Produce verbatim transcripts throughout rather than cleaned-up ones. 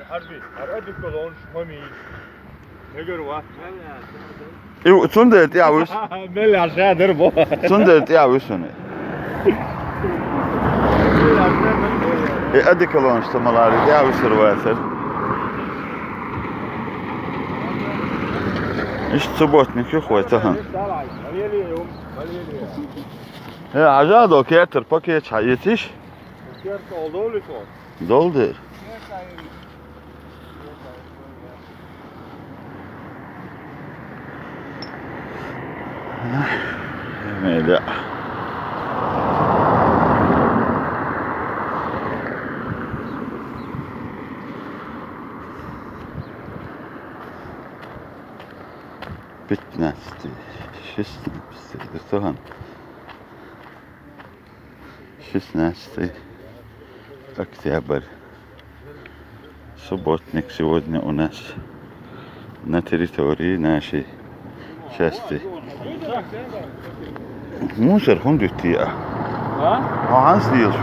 Harbi, harbi kolonš, mami. Negar vat. Ив цундел тӀе вуьс. Мел ашадер бо. Цундел тӀе вуьсуни. И одеколонаш ца малари тӀе вуьсур вацар. Иштта субботник ю хой тахан. Э, ажа до кертер пакет хьа етиш. Керт олдолис ол. Долдер. Мейле. Пятнадцатый, шестнадцатый, да что там? Шестнадцатый октябрь. Субботник сегодня у нас на территории нашей части. Мусор хӀунда юттий а? А? Хьо хьанс дийла шу?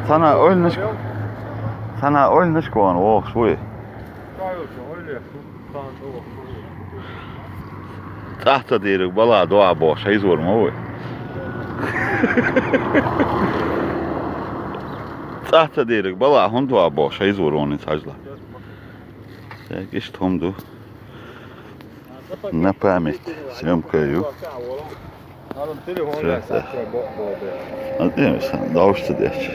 Цана ойланаш, цана ойланаш кон вохуш вуй. ЦӀахь ца дийриг бала доа бохуш, хьайзор ма вуй. ЦӀахь ца дийриг бала хӀунда доа бохуш, хьайзор вон иза хьажла. Так, иштта хӀума ду. На память съемка ю. Адам телефон Всё, ля да. сача бо бо бе. А де сан, давш ца деш.